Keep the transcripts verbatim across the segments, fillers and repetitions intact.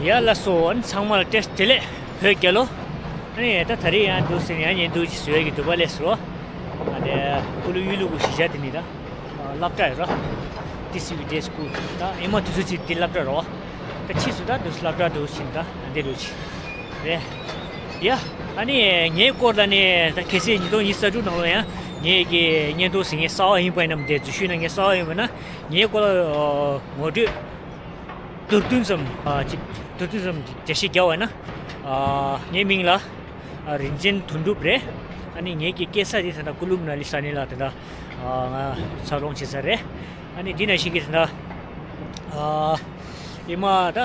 ཡ་ལགས་སོ། ཨ་ནི་ཚང་མ་ལ་བཀྲ་ཤིས་བདེ་ལེགས་བོད་རྒྱལ་ལོ། ཨ་ནི་ད་ད་རེས་ཡང་འདུག་ཟེར་ནས་ཡང་ཉིན་འདུག་ཅིག་བཟོ་ཡ་གི་འདོད་པ་སླེབས་སོང་། ཨ་ནི་ཀུ་ལུ་གཡུ་ལུ་གུ་གཞིས་ཆགས་དེ་ནི་ད་སློབ་གྲྭ་ཡོད་ར། ཊི་སི་བི་ཌེ་སི་ཀུལ། ད་ཨེ་མ་དུས་ཚོད་ཅིག་འདི་སློབ་གྲྭ་རོ། ད་ཕྱིས་སུ་ད་འདུག་སློབ་གྲྭ་འདུག་ཕྱིན་ད་འདི་འདུག་ཅིག་རེད། ཡ། ཨ་ནི་ངའི་སྐོར་ལ་ནི་ད་གལ་སྲིད་ཉིས་སྟོང་ཉི་ཤུ་རྩ་དྲུག་ནང་ལ་ཡང་ངའི་གི་བརྙན་ཐུང་ཟིན་མཁན་གསར་པ་ཡིན་པ་ཡིན་ནམ་དེ་འཛུལ་ཞུགས་གནང་མཁན་གསར་པ་ཡིན་པ་ན་ངའི་སྐོར་ལ་ངོ་སྤྲོད་མདོར་བསྡུས་ཙམ་ཨ་ཅིག་མདོར་བསྡུས་ཙམ་ཅིག་འགྲེལ་བཤད་རྒྱག་པ་ཡིན་ན། ཨ་ངའི་མིང་ལ་ཨ་རིན་ཆེན་དོན་གྲུབ་རེད། ཨ་ནི་ངའི་གི་སྐྱེས་ས་དེ་ད་ལྟ་ཀུ་ལུ་མ་ན་ལི་ས་གནས་ལ་ད་ལྟ་ཨ་ང་འཚར་ལོངས་བྱེད་ས་རེད། ཨ་ནི་འདི་ན་ཞིག་གི་ད་ལྟ་ཨ་ཨེ་མ་ད་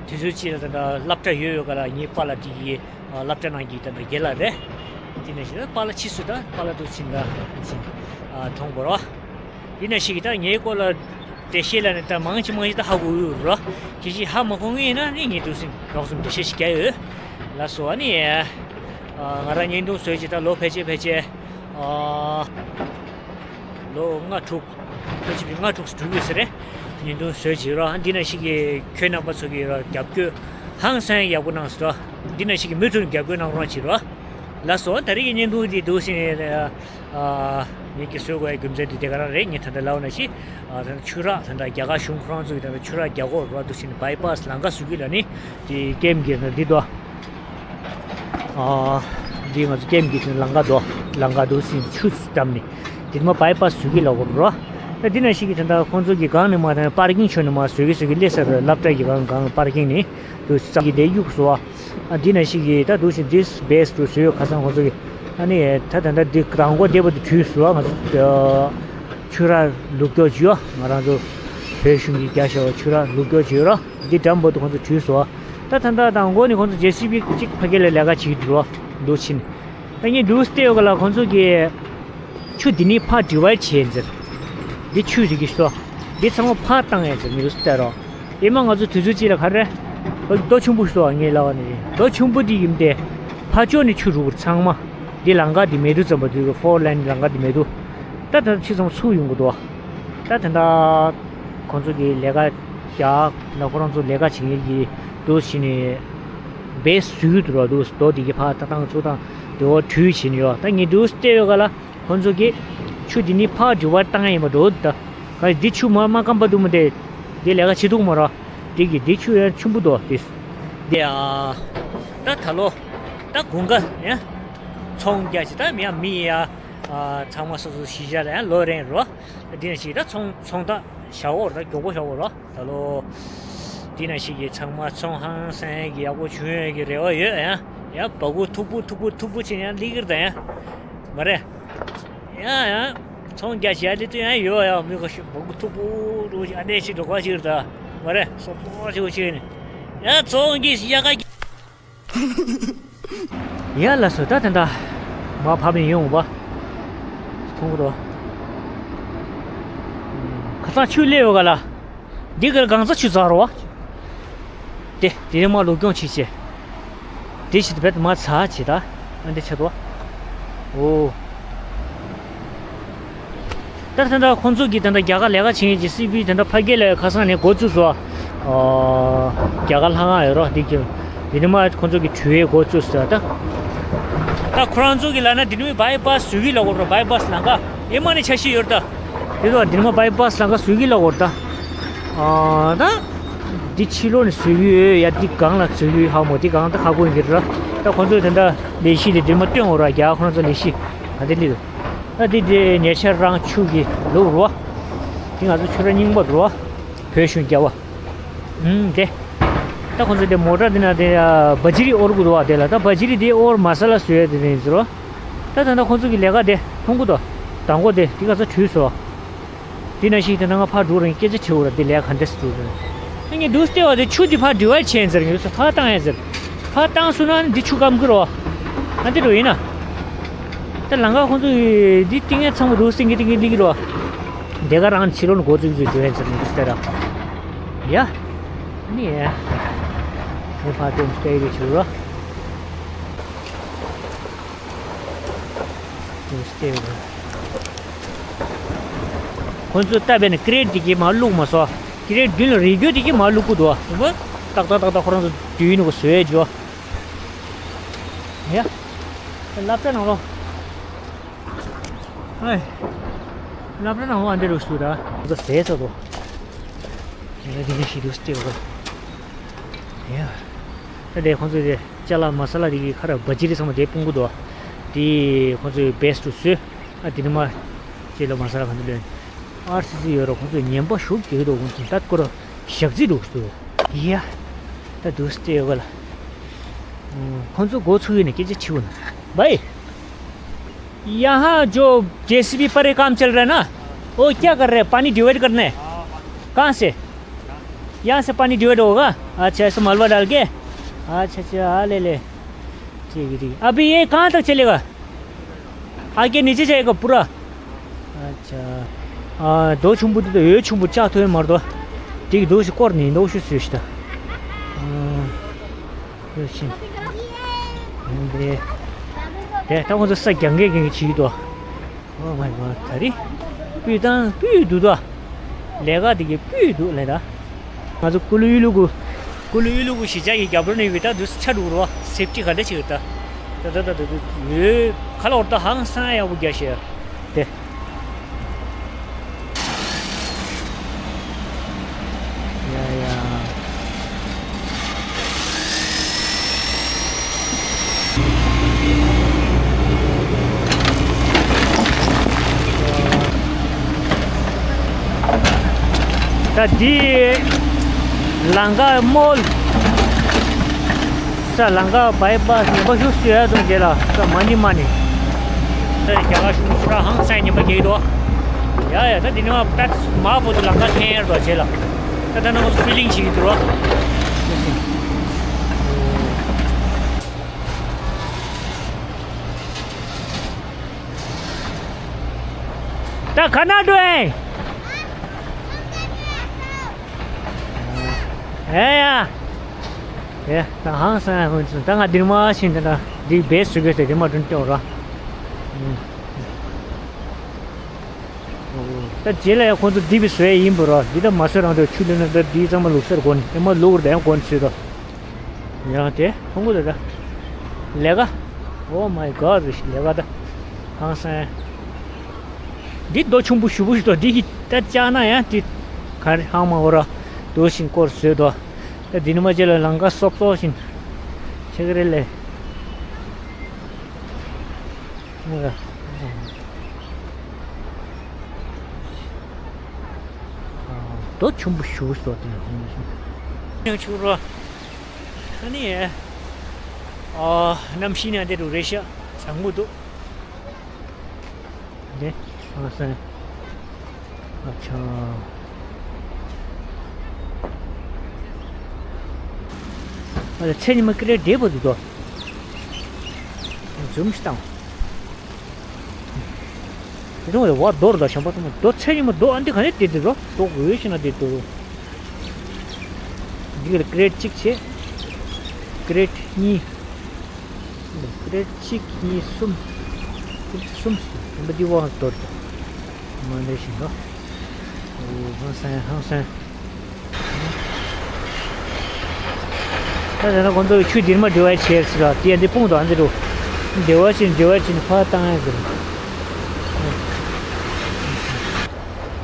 དུས་ཚོད་ཅིག་ལ་ད་ལྟ་སློབ་གྲྭ་ཡོད་ཡོད་ག་ལ་ངའི་པཱ་ལགས་དེ་གི་ཨ་སློབ་གྲྭ་ནང་གི་ད་ལྟ་རྒན་ལགས་རེད། འདི་ན་ཞིག་ད་པཱ་ལགས་ཕྱིས་སུ་ད་པཱ་ལགས་འདུག་ཕྱིན་ད་ཕྱིན་ཨ་མཐོང་བ་རོ། འདི་ན་ཞིག་གི་ད་ངའི་སྐོར་ལ་འགྲེལ་བཤད་ལ་ནི་ད་མང་ཆེ་མང་ཆེ་ད་ཧ་གོ་ཡོད་རོ། ཁྱེད་ཀྱིས་ཧ་མ་གོ་ངེས་ཡིན་ན་ནི་ངས་འདུག་སེ་རོགས་ཙམ་འགྲེལ་བཤད་ཞིག་རྒྱག་ཡོད། ལགས་སོ། ཨ་ནི་ཨ་ང་རང་བརྙན་ཐུང་བཟོས་ཀྱི་ད་ལོ་ཕལ་ཆེར་ཕལ་ཆེར་ཨ་ལོ་ལྔ་དྲུག་ལོ་གཅིག་ལྔ་དྲུག་ཙམ་འགྲོ་གི་ཡོད་ས་རེད། བརྙན་ཐུང་བཟོས་བྱས་རོགས། འདི་ན་ཞིག་གི་ཁྱོད་རྣམ་པ་ཚོ་གི་རོགས་རྒྱབ་སྐྱོར་ཧང་སང་ཡག་པོ་གནང་སོང་རོགས། འདི་ན་ཞིག་གི་མུ་མཐུད་རྒྱབ་སྐྱོར་གནང་རོགས་བྱེད་རོགས། ལགས་སོ། ད་རེས་ཀྱི་བརྙན་ཐུང་འདི་འདུག་སེ་ཨ་ངེད་ཀྱི་བཟོ་དགོས་ཡ་རྒྱུ་མཚན་འདི་དེ་ག་རང་རེད། ངས་ད་ལྟ་ལབ་ན་ཞིག་ཨ་ད་ཆུ་རགས་ད་ལྟ་རྒྱ་གར་གཞུང་ཁོ་རང་ཚོ་གི་ད་ལྟ་ཆུ་རགས་རྒྱག་གོ་རོགས་འདུག་སེ་བའི་པཱས་ལམ་ཁ་བཟོ་གི་ལ་ནི་དེ་ཀེམ་གྱི་ད་འདི་དོ། ཨ་འདི་ང་ཚོ་ཀེམ་གྱི་ལམ་ཁ་དོ། ལམ་ཁ་འདུག་སེ་ཆུ་བཀྲམ་ནས་དེ་མ་པཱས་བཟོ་གི་ལ་གོ་རོ། ད་འདི་ན་ཞིག་གི་ད་ལྟ་ཁོང་ཚོ་གི་སྒང་ནས་མ་ད་པར་ཀིང་ཆོ་ནས་མ་བཟོ་གི་བཟོ་གི་སླེབས་ས་རེད། སློབ་གྲྭ་གི་སྒང་སྒང་པར་ཀིང་ནས་འདུག་སེ་གི་དེ་གཡུག་སོ། ཨ་འདི་ན་ཞིག་གི་ད་འདུག་སེ་འདི་བེས་འདུག་བཟོས་ཡོད། ཁ་སང་ཁོང་ཚོ་གི་ཨ་ནི་ད་ད་ལྟ་འདི་དང་པོ་འདི་བར་དུ་བྲུས་སོ། ང་ཚོ་ཆུ་རགས་ལུག་སྐྱོར་བྱས་ཡོད། ང་རང་ཚོ་བོད་གཞུང་གི་རྒྱ་ཤ་བ་ཆུ་རགས་ལུག་སྐྱོར་བྱས་ཡོད་ར། འདི་འགྲམ་བར་དུ་ཁོང་ཚོ་བྲུས་སོ། ད་ད་ལྟ་དང་པོ་ནི་ཁོང་ཚོ་ཇེ་སི་བི་གཅིག་ཕ་གི་ལ་ལས་ཀ་བྱེད་ཀྱི་འདུག་ར། འདུག་ཕྱིན། ད་ངས་འདུག་སྟེ་ཡོད་ག་ལ་ཁོང་ཚོ་གི་ཆུ་འདི་ནི་ཕར་ཌི་ཝའིཌ་བྱས་ཟེར། འདི་ཆུ་ཟིག་གི་སོ། འདི་ཚང་མ་ཕར་བཏང་ཡས་ཟེར་ངས་སྟེར་རོགས། ཨེ་མ་ང་ཚོ་དུས་ཚོད་གཅིག་ལ་ག་རེ། རྡོ་ཆུང་པོ་ཞིག་འདུག་ངས་ལབ་པ་ནི་རྡོ་ཆུང་པོ་འདི་ཡིན་ཏེ། ཕར་ཕྱོགས་ནས་ཆུ་རུག་གི་ཚང་མ། འདི་ལམ་ཁ་འདི་མེད་དུས་ཙམ་པ་དུས་ཀྱི་ཕོར་ལེན་ལམ་ཁ་འདི་མེད་དུས། ད་ད་ཆུ་ཚང་མ་ཚུར་ཡོང་གི་འདུག་ད་ད་ད་ཁོང་ཚོ་གི་ལས་ཀ་རྒྱག་ན་ཁོ་རང་ཚོ་ལས་ཀ་བྱེད་མཁན་གྱི་འདུག་ཕྱིན་ནས་བེས་བཟོས་འདུག་ར། འདུག་རྡོ་འདི་གི་ཕར་ད་བཏང་ཚུར་བཏང་འདི་འོ་བྲུས་ཕྱིན་ཡོད། ད་ངས་འདུག་སྟེ་ཡོད་ག་ལ། ཁོང་ཚོ་གིས་ཆུ་འདི་ནི་ཕར་ཌི་ཝའིཌ་བཏང་ཡ་ཡིན་པ་འགྲོ་འདུག་ད། ག་འདི་ཆུ་མ་མ་སྐམ་པ་འདུག་མ་དེ། འདི་ལས་ཀ་བྱེད་འདུག་མ་ར། འདི་གི་འདི་ཆུ་ཡང་ཆུན་པོ་འདུག་འདི། འདི་ཨ། ད་ད་ལོ། ད་དགུན་ཁ་ཡང་། ཚོང་རྒྱག་ཅིག་ད་མི་ཡང་མི་ཡ། ཨ་ཚང་མ་སོ་སོ་གཞིས་ཆགས་ལ་ཡང་ལོ་རན་རོ། འདི་ན་ཞིག་ད་ཚོང་ཚོང་ད་བཞག་འོར་ད་མགྱོགས་པོ་བཞག་འོར་རོ། ད་ལོ། འདི་ན་ཞིག་གི་ཚང་མ་ཚོང་ཧང་སང་གི་ཡག་པོ་བྱུང་ཡོད་ཀྱི་རེ་བ་ཡོད་ཡང་། ཡང་སྦ་ཁུག་མཐུག་པོ་མཐུག་པོ་མཐུག་པོ་ཕྱིན་ཡང་སླེབས་ཀྱི་རེད་ད་ཡང་། མ་རེད། ཡང་ཡང་། ཚོང་རྒྱག་བྱས་སླེབས་དུས་ཡང་ཡོད་ཡང་མི་ཁ་ཤས་སྦ་ཁུག་མཐུག་པོ་འགྲོ་ཞིག་ཨ་འདྲས་ཞིག་འགྲོ་ག་ཞིག་རེད་ད། མ་རེད་སོ་སོ་ཞིག་བྱས་ནས། ཡང་ཚོང་གི་ཡ་ག་ཡ་ལ་སོ་ད་ད་ད། མ་ཕབ་ནས་ཡོང་བ། མཐོང་གི་འདུག་ཁ་སང་ཆུ་སླེབས་ཡོད་ག་ལ། འདི་གར་གང་ས་ཆུ་ཚ་རོ་བ། དེ་དེ་རིང་མ་ལུག་གྱོང་ཆེ་ཆེ། དེ་ཞིག་ཏུ་བེད་མ་ཚ་ཆེ་ད། ཨ་འདི་ཆེ་དོ། ཨོ། ད་ད་ད་ཁོང་ཚོ་གིས་ད་ད་རྒྱ་གར་ལས་ཀ་བྱེད་མཁན་གྱི་སི་པི་ད་ད་ཕ་གི་ལ་ཁ་སང་ནས་འགོ་བཙུགས་སོ། ཨོ། རྒྱ་གར་ལྷ་ཁང་ཡོད་རོ་འདི་གི། འདི་ནི་མ་ཁོང་ཚོ་གི་བྲུས་ཡས་འགོ་བཙུགས་སོ་ད། ད་ཁོ་རང་ཚོ་གི་ལ་ན་འདི་ནི་བའི་པཱ་སི་བཟོ་གི་ལ་འོ་རོ། བའི་པཱ་སི་ལམ་ཁ་ཨེ་མ་ནི་འཆར་གཞི་ཡོད་ད། འདི་ཚོ་འདི་ནི་མ་བའི་པཱ་སི་ལམ་ཁ་བཟོ་གི་ལ་འོ་ད། ཨ་ད། འདི་ཕྱི་ལོགས་ནས་བཟོས་ཡོད་ཡ། འདི་སྒང་ལ་བཟོས་ཡོད་ཧ་མོ། འདི་སྒང་ད་ཧ་གོ་ཡིན་གྱི་ར། ད་ཁོང་ཚོས་ད་ལྟ་ལས་གཞི་ལས་འདི་མ་སྟོན་འོ་ར། རྒྱ་ཁོང་ཚོ་ལས་གཞི་ག་འདི་ལི། ད་འདི་འདི་ཉེ་ཆར་རང་ཆུ་གི་ལུག་རོ། འདི་ང་ཚོ་ཆུ་ར་རྙིང་པ་རོ། བོད་གཞུང་རྒྱ་བ། ཨུམ་དེ། ད་ཁོང་ཚོ་འདི་མོ་ཊ་འདི་ན་འདི་བ་ཇི་རི་ཨོར་གུ་རོ་བ་དེ་ལ་ད་བ་ཇི་རི་འདི་ཨོར་མ་ས་ལ་བཟོས་ཡ་དེ་ཡིན་ཟེར་རོ། ད་ད་ད་ཁོང་ཚོ་གི་ལས་ཀ་དེ་མཐོང་གི་འདུག་དང་པོ་དེ་འདི་ག་ཚོད་བྲུས་སོ། དེ་ནང་བཞིན་དེ་ནང་ང་ཕར་འགྲོ་རིང་སྐད་ཆ་དྲི་བ་ར། དེ་ལས་ག་འདྲས་འགྲོ་རེད། ངས་འདུག་སྟེ་བ་དེ་ཆུ་དེ་ཕར་ཌི་ཝའིཌ་བྱས་ཟེར། ངས་ཕར་བཏང་ཡ་ཟེར། ཕར་བཏང་སོང་ན་འདི་ཆུ་སྐམ་གི་རོ། ཨ་འདི་རོ་ཡིན་ན། ད་ལམ་ཁ་ཁོང་ཚོ་འདི་གཏིང་ངན་ཚང་མ་རུ་སེང་གེ་གཏིང་ངན་ལི་གི་རོ། དེ་ག་རང་ཕྱི་ལོགས་ནས་འགོ་བཙུགས་བཙུགས་འགྲོ་ཡ་ཟེར། ངས་འདུག་སྟེ་ར། ཡ། ཨ་ནི་ཡ། ངས་ཕར་སྟོན་སྟེ་རེ་བྱུང་རོ། ཁོང་ཚོས་ལྟ་བས་ན་ཀི་རེ་ཊི་དེ་གི་མར་བླུགས་མ་སོང་། ཀི་རེ་ཊི་མདུན་ལ་རེ་རྒྱུ་དེ་གི་མར་བླུགས་གི་འདུག་བ། ཏག་ཏག་ཏག་ཏག་ཁོ་རང་ཚོ་དུས་ཡུན་གོ་བཟོས་ཡོད་ཇོ། ཡ། སློབ་གྲྭ་ནང་ལོ། ཨེ། སློབ་གྲྭ་ནང་ལོ་ཨ་འདྲ་རུ་སུ་ད། ང་ཚོ་ཟས་ཟ་དོ། ཡ་དེ་ནས་ཤི་དུས་སྟེ་གོ། ཡ། ད་དེ་ཁོང་ཚོ་དེ་ཅ་ལག་མ་ས་ལ་དེ་གི་ཁ་ར་བ་ཇི་རི་ཚང་མ་དེ་སྤུངས་གོ་དོ། དེ་ཁོང་ཚོའི་བེ་སི་ཊི་རུ་སུ། ཨ་དེ་ནི་མ། ཅེ་ལོ་མ་ས་ལ་གང་དུ་ལོན། ཨར་སི་སི་ཡོད་རོགས་ཁོང་ཚོས་ཉན་པ་ཞུགས་ཀྱི་འདུག་ཁོང་ཚོས་ད་སྐོར་ཞག་རྩིས་འདུག་སུ། ཡ། ད་དུ་སྟེ་ཡོད་ག་ལ། ཁོང་ཚོ་འགོ་ཚུགས་ཡོད་ནས་སྐད་ཆ་ཆེ་བོ་ན། भाई, यहाँ जो जेसीबी पर ये काम चल रहा है ना, वो क्या कर रहे हैं? पानी डिवाइड करने हैं? कहाँ से? यहाँ से पानी डिवाइड होगा? अच्छा, ऐसे मलबा डाल के? अच्छा, अच्छा, हाँ, ले ले। ठीक है, ठीक है। अभी ये कहाँ तक चलेगा? आगे नीचे जाएगा पूरा? अच्छा। ཨ། རྡོ་ཆུང་པོ་འདི་དང་འོད་ཆུང་པོ་ལྕགས་ཐོན་མར་དོ། དེ་གི་རྡོ་ཞིག་སྐོར་ནས་རྡོ་ཞིག་བཟོས་ཤི་ད། རྡོ་ཞིག་དེ་ད་ཁོང་ཚོ་ས་རྒྱང་གས་རྒྱང་གས་བྱེད་ཀྱི་འདུག Oh my god. ད་རེས་སྤུས་དང་སྤུས་འདུག་ད། ལས་ཀ་དེ་གི་སྤུས་འདུག་ལས་ད། ང་ཚོ་ཀུ་ལུ་ཡུ་ལུ་གུ། ཀུ་ལུ་ཡུ་ལུ་གུ་གཞིས་ཆགས་ཀྱི་རྒྱབ་རོ་ནས་ཡོད་པའི་ད་འདུག་ཆ་འདུག་རོ། སེབ་ཊི་ག་འདྲ་ཆེ་གི་ད། ད་ད་ད་ད་ད་ཡོད་ཁ་ལ་འོར་ད་ཧང་སང་ཡག་པོ་རྒྱ་ཤེ་དེ། ཡ་ཡ། ད་འདི་ལང་ཀ་མོལ། ས་ལང་ཀ་བྷའི་པ་སི་ཉི་མ་ཤུགས་སུ་ཡ་དང་རྗེས་ལ་ས་མ་ནི་མ་ནི། ད་རྒྱ་གར་གཞུང་ཚོ་ར་ཧང་སང་ཉི་མ་རྒྱག་གི་འདུག་ཡ་ཡ་ད་འདི་ནི་མ་ད་མ་བོ་དུ་ལང་ཀ་འཐེན་ཡར་དོ་རྗེས་ལ། ད་ད་ནང་ཚོ་ཕི་ལིང་བྱེད་ཀྱི་འདུག་རོ། ད་ག་ན་འགྲོ་ཨེ། ཨེ་ཡ། ཨེ་ད་ཧང་སང་ཧུན་ཚུན་ད་ང་འདིར་མ་ཤིན་ད་ད་འདི་བེ་སུ་གེ་ཏེ་དེ་མ་དྲུན་ཏེ་འོ་ར། ད་རྗེས་ལ་ཡང་ཁོང་ཚོ་འདི་བི་བཟོས་ཡིན་པ་ར། འདི་ད་མ་བཟོས་རང་དུ་ཆུ་ལེན་ན་ད་འདི་ཚང་མ་ལུག་སར་གོན་ཨེ་མ་ལུག་ར་ད་ཡང་གོན་བཟོས་ད། ཡང་དེ་ཁོང་ཚོ་ད་ད་ལས་ཀ Oh my god རེ་ཞིག་ལས་ཀ་ད་ཧང་སང་། འདི་རྡོ་ཆུང་པོ་ཞུ་བོ་ཞིག་ཏོ་འདི་གི་ད་བཅག་ན་ཡང་འདི་ག་རེ་ཧང་མ་འོ་ར་རྡོ་ཞིང་སྐོར་བཟོས་ཏོ། ད་འདི་ནི་མ་བྱས་ལ་ལང་ཀ་སོག་སོག་ཞིང་ཆེ་གི་རེད་ལེ། རྡོ་ཆུང་པོ་ཞུ་བོ་ཞིག་ཏོ་འདི་ནི་ཧང་མ་ཞིང་ཆུ་རོ། ཨ་ནི། ཨ། གནམ་གཤིས་ནི་འདི་རུ་རེད་ཤག་གྲང་མོ་འདུག་འདི། ཨ་སེ། ཨ་ཆ། ཨ་ལ་ཚེ་ཉི་མ་ཀི་རེ་བདེ་པོ་འདུག་དོ། འཛུམ་ཞིག་བཏང་། དེ་ཚོ་བ་རྡོ་རུ་ལ་བྱམས་པ་ཚང་མ་རྡོ་ཚད་ཉི་མ་རྡོ་ཨ་འདི་ག་ནས་བསྡད་འདི་རོ་རྡོ་འོད་ཤི་ན་བསྡད་འདུག་འདི་ག་ཀི་རེ་ཊི་གཅིག་བྱས། ཀི་རེ་ཊི་གཉིས། ཀི་རེ་ཊི་གཅིག་གཉིས་གསུམ། ཀི་རེ་ཊི་གསུམ་ཞིག་འདི་འདི་བ་རྡོ་རུ་མ་འདྲ་ཞིག་འདུག་འོ་ཧང་སང་ཧང་སང་། ད་དེ་ན་ཁོང་ཚོ་ཆུ་འདིར་མ་འདྲི་བ་བྱས་ཟེར་ལ་དེ་འདི་སྤུངས་དང་འདི་རུ། འདྲི་བ་བྱས་འདྲི་བ་བྱས་ཕར་བཏང་ཡ་ཟེར།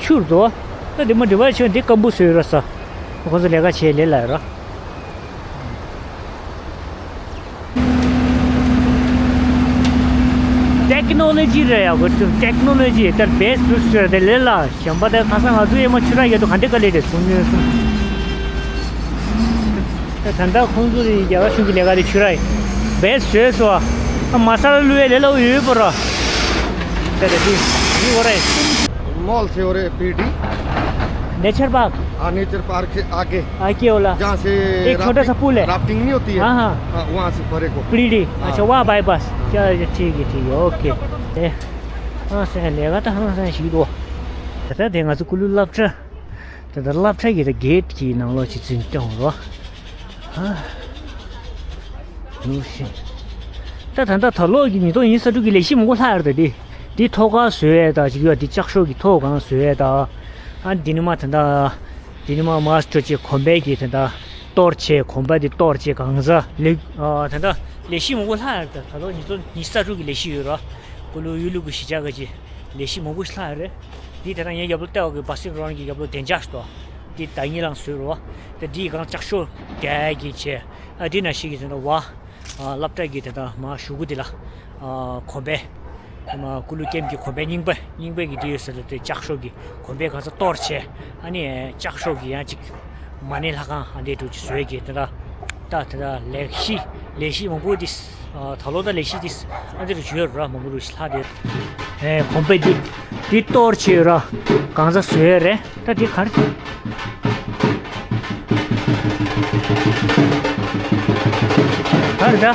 ཆུར་དོ། ད་འདི་མ་འདྲི་བ་བྱས་འདི་སྐམ་པོ་བཟོས་ར་ས། ཁོང་ཚོ་ལས་ཀ་བྱས་ལས་ལ་ར། ཊེག་ནོ་ལོ་ཇི་རེད་ཡ་གོ་ཊེག་ནོ་ལོ་ཇི་ལྟར་བེ་སུ་སུ་རེད་ལས་ལ་གཞན་པ་དེ་ཁ་སང་ང་ཚོ་ཡེ་མ་ཆུ་ར་ཡོད་དུ་ག་འདྲེ་ག་ལས་རེད་གསུང་ཉོན་གསུང་། ད་ད་ལྟ་ཁོང་ཚོ་རེད་རྒྱ་གར་གཞུང་གི་ལས་ཀ་རེད་ཆུ་ར་ཡི་བེ་སུ་སུ་ཨ་མ་ས་ལ་ལུ་ཡེ་ལས་ལ་ཡོད་པ་ར། ད་ད་དེ་ཡི་བོ་རེད། मॉल से हो रहे पीडी। Nature park. हाँ, नेचर पार्क से आगे। आगे वाला। जहाँ से एक छोटा सा पुल है। राफ्टिंग नहीं होती है। हाँ, हाँ। हाँ, वहाँ से परे को। पीडी। हाँ। अच्छा, वहाँ बाईपास। हाँ। चलो, ठीक है, ठीक है, ओके। ए, हाँ, सर, लेगा तो हम सर शीदो। ད་ལྟ་དེ་ང་ཚོ་ཀུ་ལུ་སློབ་གྲྭ། ད་ལྟ་སློབ་གྲྭ་གི་ད་གེ་ཊི་གི་ནང་ལོགས་ཅིག་འཛུལ་བཏང་རོགས། ཧ། ནུ་ཤི། ད་ད་ལྟ་ད་ལོག་གི་ཉིས་སྟོང་ཉི་ཤུ་རྩ་དྲུག་གི་ལས་གཞི་མང་པོ་ལྷག་ཡོད་རེད་ད་འདི། འདི་ཐོག་ཁ་བཟོས་ཡས་ད་ཅིག་ཡོད་འདི་ལྕགས་ཤོག་གི་ཐོག་སྒང་བཟོས་ཡས་ད། ཨ་འདི་ནི་མ་ད་ད། འདི་ནི་མ་མ་སྤྲོ་ཅིག་གོམ་པའི་གི་ད་ད། གཏོར་བྱས། གོམ་པ་འདི་གཏོར་བྱས། གང་ཟག་ལེགས། ཨ། ད་ལྟ་ལས་གཞི་མང་པོ་ལྷག་ཡོད་རེད། ད་ད་ལོ་ཉིས་སྟོང་ཉི་ཤུ་རྩ་དྲུག་གི་ལས་གཞི་ཡོད་རེད། ཀུ་ལུ་གཡུ་ལུ་གི་གཞིས་ཆགས་ཀྱི་ལས་གཞི་མང་པོ་ཞིག་ལྷག་ཡོད་རེད། འདི་ད་ལྟ་ངའི་རྒྱབ་ལོགས་ལྟ་བ་གི་བྷ་སི་རོ་ནང་གི་རྒྱབ་ལོགས་བདེ་འཇགས་ཤོག་འདི་ཟླ་ཉིན་ལངས་བཟོས་རེད་པ། ད་འདི་གང་ལྕགས་ཤོག་རྒྱག་གི་བྱས། ཨ། འདི་ནང་བཞིན་གྱི་ད་ལྟ་བ། ཨ། སློབ་གྲྭ་གི་ད་ལྟ་མར་གཞུག་གུ་འདི་ལ། ཨ། གོམ་པ། ཨ་མ། ཀུ་ལུ་ཀེམ་གྱི་གོམ་པ་རྙིང་པ། རྙིང་པ་གི་འདི་ཡོད་ས་རེད། དེ་ལྕགས་ཤོག་གི་གོམ་པ་གང་ས་གཏོར་བྱས། ཨ་ནི་ལྕགས་ཤོག་གི་ཡང་ཅིག་མ་ཎི་ལྷ་ཁང་ཨ་འདི་འདྲ་ཅིག་བཟོས་ཀྱི། ད་ད་ད་ད་ལས་གཞི་ལས་གཞི་མང་པོ་འདི། ཨ། ད་ལོ་ད་ལས་གཞི་འདི་ཨ་འདི་འདྲ་ཅིག་ཡོད་རེད། མང་པོ་འདྲ་ཅིག་ལྷག་དེ། ཨེ། གོམ་པ་འདི་འདི་གཏོར་བྱས་ཡོད་རེད། གང་ས་བཟོས་རེད། ད་འདི་ག་རེ། ག་རེ་ད།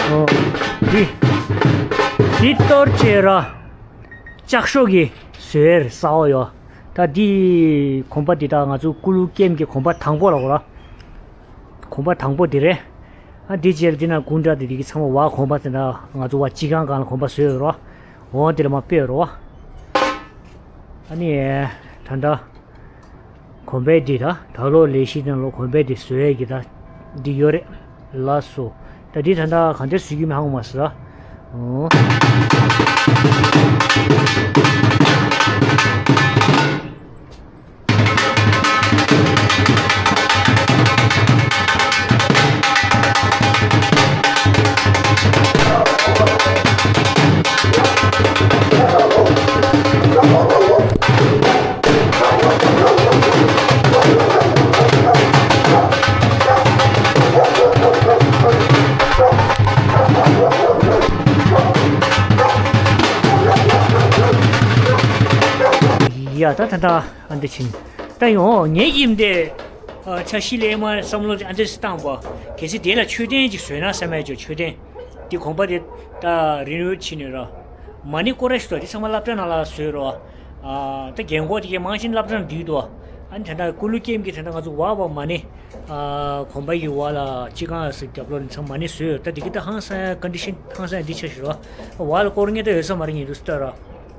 ཨོ། འདི་འདི་གཏོར་བྱས་རེད། ལྕགས་ཤོག་གི་བཟོས་རེད། གསར་པ་ཡོད། ད་འདི་གོམ་པ་འདི་ད་ང་ཚོ་ཀུ་ལུ་ཀེམ་གྱི་གོམ་པ་དང་པོ་ལ་གོ་ར། གོམ་པ་དང་པོ་འདི་རེད། ཨ། འདི་རྗེས་ལ་འདི་ན་དགུན་འདྲ་འདི་འདི་གི་ཚང་མ་བ་གོམ་པ་དེ་འདྲ་ང་ཚོ་བ་སྤྱི་ཁང་སྒང་ལ་གོམ་པ་བཟོས་ཡོད་རེད་པ། འོ་འདི་ལ་མར་སྤོས་རེད་པ། ཨ་ནི་ད་ལྟ་གོམ་པ་འདི་ད་ད་ལོ་ལས་གཞི་ནང་ལོ་གོམ་པ་འདི་བཟོས་ཡས་ཀྱི་ད་འདི་ཡོད་རེད། ལགས་སོ། ད་འདི་ད་ལྟ་ག་འདྲ་བཟོས་ཀྱི་མིན་ཧ་གོ་མ་སོང་། ཨོ། ཡ། ད་ད་ད་ཨ་འདི་ཕྱིན། ད་ཡོང་ངེད་ཀྱིས་འདི། ཨ། འཆར་གཞི་ལས་མར་བསམ་བློ་ཨ་འདི་བཏང་བ། གལ་སྲིད་དེ་ལ་མཆོད་རྟེན་ཅིག་བཟོས་ན་བསམ་ཡས་ཅིག་མཆོད་རྟེན། འདི་གོམ་པ་དེ་ད་རི་ནོ་ཝེ་ཊི་བྱས་ནས་ར། མ་ཎི་སྐོར་ར་ཞིག་འདུག་འདི་ཚང་མ་སློབ་གྲྭ་ནང་ལ་བཟོས་ར། ཨ། ད་རྒན་གོག་དེ་གའི་མང་ཆེ་སློབ་གྲྭ་ནང་འདུས་འདུག་ཨ་ནི་ད་ལྟ་ཀུ་ལུ་ཀེམ་གྱི་ད་ལྟ་ང་ཚོ་བ་བ་མ་ཎི། ཨ། གོམ་པ་ཡི་བ་ལ་སྤྱི་ཁང་ཟེར་རྒྱབ་ལོགས་ནས་ཚང་མ་ཎི་བཟོས་ཡོད། ད་དེ་གི་ད་ཧང་སང་ཀོན་ཌི་ཤན་ཧང་སང་འདི་ཆ་ཞིག་ར། བ་ལ་སྐོར་ངེས་ད་ཡོད་ས་མ་རེད། ཉིན་རུ་སྟོད་ར།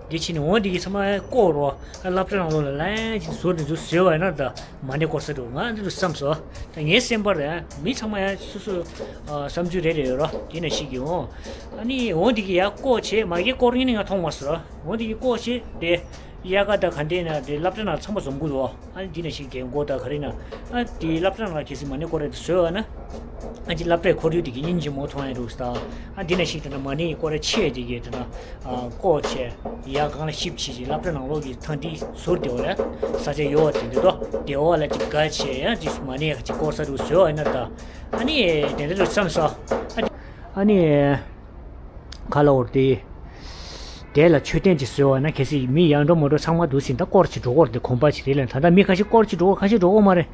འདི་ཕྱིན་ནས་འོང་འདི་གི་ཚང་མ་བསྐོར་རོ། སློབ་གྲྭ་ནང་ལོགས་ལ་ལན་ཅིག་བཟོ་འདི་ཚོ་བཟོས་པ་ཡིན་ན་ད་མ་ཎི་སྐོར་ས་འགྲོ་ང་འདི་ཚོ་བསམ་སོང་། ད་ངའི་སེམས་པར་ཡང་མི་ཚང་མ་ཡང་སོ་སོ་ཨ་བསམ་ཚུལ་རེ་རེ་ཡོད་རོ། དེ་ནས་ཤིག་གི་འོང་། ཨ་ནི་འོང་འདི་གི་ཡར་བསྐོར་བྱས་མ་གི་སྐོར་ངེས་ནི་ང་མཐོང་མ་སོང་རོ། འོང་འདི་གི་བསྐོར་བྱས་དེ་དབྱར་ཁ་ད་ག་འདྲས་ན་དེ་སློབ་གྲྭ་ནང་ཚང་མ་འཛོམས་ཀྱི་འདུག་ཨ་ནི་འདི་ནས་ཤིག་རྒན་གོག་ད་ག་རེ་ན། ཨ་དེ་སློབ་གྲྭ་ནང་ལ་གལ་སྲིད་མ་ཎི་སྐོར་ར་དེ་བཟོས་པ་ན། ཨ་ཅི་སློབ་གྲྭའི་ཁོར་ཡུག་དེ་གི་སྙིང་རྗེ་མོ་མཐོང་ཡ་འདུག་ས། ཨ་འདི་ནས་ཤིག་དེ་ན་མ་ཎི་སྐོར་ར་ཆེ་དེ་གི་དེ་ན་ཨ་བསྐོར་བྱས་ཡར་སྒང་ལ་ཞིབ་ཆེ་ཅིག་སློབ་གྲྭ་ནང་ལོགས་ཀྱི་ཐང་དེ་ཟུར་དེ་བ་ལ་ས་ཆ་ཡོད་པ་དེ་འདི་དོ་དེ་བ་ལ་ཅིག་དགའ་ཆེ་ཡང་ཅིག་མ་ཎི་ཡ་ཅིག་སྐོར་ས་འདུག་བཟོས་པ་ཡིན་ན་ད། ཨ་ནི་དེ་འདྲ་འདུག་བསམ་སོང་། ཨ་ཨ་ནི། ཁ་ལ་འོར་ཏེ། དེ་ལ་མཆོད་རྟེན་ཅིག་བཟོས་པ་ན་གལ་སྲིད་མི་ཡར་འགྲོ་མར་འགྲོ་ཚང་མ་འདུག་ཟིན་ད་སྐོར་ཅིག་འགྲོ་གོ་རེད་དེ་གོམ་པ་ཅིག་རེད་ལ། ད་ལྟ་མི་ཁ་ཤས་སྐོར་ཅིག་འགྲོ་གོ་ཁ་ཤས་འགྲོ་གོ་མ་རེད།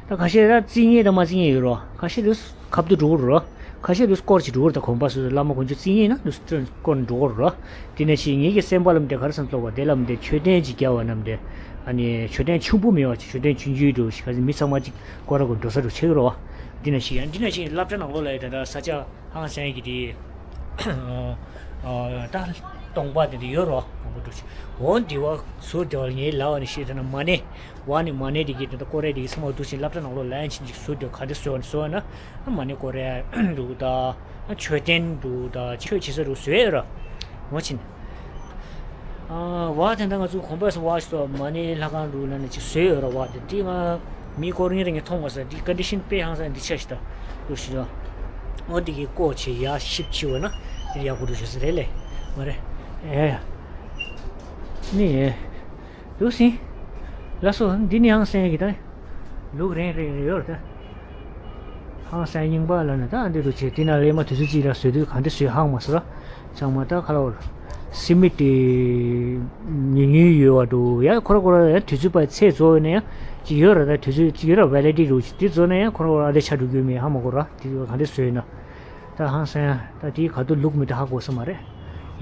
ད་ཁ་ཤས་ད་རྩིས་ངེས་དང་མ་རྩིས་ངེས་ཡོད་རོ། ཁ་ཤས་འདུག་ཁབ་ཏུ་འགྲོ་གོ་རོ། ཁ་ཤས་འདུག་སྐོར་ཅིག་འགྲོ་གོ་རེད། ད་གོམ་པ་སོ་སོ་བླ་མ་དཀོན་མཆོག་རྩིས་ངེས་ན་འདུག་སྐོར་འགྲོ་གོ་རོ། དེ་ནས་ཤིག་ངེད་ཀྱི་སེམས་པ་ལམ་དེ་ག་རེ་བསམ་ཚོགས་པ་དེ་ལམ་དེ་མཆོད་རྟེན་ཅིག་བརྒྱབ་པ་རྣམས་དེ། ཨ་ནི་མཆོད་རྟེན་ཆུང་པོ་མེད་པ་ཅིག་མཆོད་རྟེན་ཆུང་ཆུང་འགྲོ་ཞིག་ཁ་ཤས་མི་ཚང་མ་ཅིག་སྐོར་ར་གོ་འགྲོ་ས་འགྲོ་ཆེ་གི་རོ། དེ་ནས་ཤིག་ཡང་དེ་ནས་ཤིག་སློབ་གྲྭ་ནང་ལོགས་ལ་ཡ་ད་ད་ས་ཆ། ཧང་སང་གི་དེ། ཨ་ད་སྟོང་པ་དེ་འདྲ་ཡོད་རོ། མང་པོ་འདུག་ཅིང་འོ་འདི་བ་ཟུར་དེ་བ་ལ་ངའི་ལག་པ་ནས་བཤད་ཐུབ་ན་མ་ཎི། བ་ནི་མ་ཎི་དེ་གི་དེ་འདྲ་སྐོར་ར་དེ་གི་ཚང་མ་འདུག་ཅིང་སློབ་གྲྭ་ནང་ལོགས་ལན་ཅིག་ཅིག་ཟུར་དེ་ག་འདྲ་བཟོས་བ་ནི་བཟོས་བ་ན། མ་ཎི་སྐོར་ར་འདུག་ད། མཆོད་རྟེན་འདུག་ད་མཆོད་བྱེད་ས་འདུག་བཟོས་ཡོད་རོ། ངོ་ཆིན། ཨ་བ་དེ་འདྲ་ང་ཚོ་གོམ་པ་སོ་བ་ཞིག་སོ་མ་ཎི་ལྷ་ཁང་འདུག་ལ་ནི་ཅིག་བཟོས་ཡོད་ར། བ་དེ་དེ་ང་མི་སྐོར་ངེས་རེ་ངས་མཐོང་བ་ས་དེ་ཀོན་ཌི་ཤན་དཔེ་ཧང་སང་འདི་ཆ་ཞིག་ད་འདུག་ཞིག་ད། འོ་དེ་གི་བསྐོར་བྱས་ཡ་ཞིབ་ཆེ་བ་ན་དེ་ཡག་པོ་འདུག་ཞིག་ས་རེད་ལེ། མ་རེད། ཨེ་ནི་ཨེ། འདུག་སིན། ལགས་སོ་འདི་ནི་ཧང་སང་གི་ད། ལུག་རེ་རེ་རེ་ཡོད་ད། ཧང་སང་རྙིང་པ་ལ་ནི་ད་འདི་རུ་བྱེད་དེ་ན་ལས་མ་དུས་ཚོད་ཅིག་ལ་བཟོས་དུས་གང་འདྲ་བཟོས་ཧང་མ་སོ་ར། ཚང་མ་ད་ཁ་ལ་བར། སི་མི་ཏི། ཉུང་ཉུང་ཡོད་བ་འདུག་ཡ་ཁོ་ར་ཁོ་ར་ཡ་དུས་ཚོད་པ་ཚེས་རྫོགས་ཡོད་ན་ཡ། ཅིག་ཡོད་ར་ད་དུས་ཚོད་ཅིག་ཡོད་ར་ཝེ་ལི་ཌི་ཊི་རུ་ཅིག་དེ་རྫོགས་ན་ཡ་ཁོ་ར་ཁོ་ར་ཨ་འདྲ་ཆ་འགྲོ་རྒྱུ་མེད་ཧ་མ་གོ་ར་དེ་གང་འདྲ་བཟོས་ཡོད་ན། ད་ཧང་སང་ཡ་ད་དེའི་ག་དུ་ལུག་མི་ད་ཧ་གོ་ས་མ་རེད།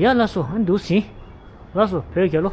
ཡ་ལགས་སོ་ཨ་འདུག་སིན། ལགས་སོ་བོད་རྒྱལ་ལོ།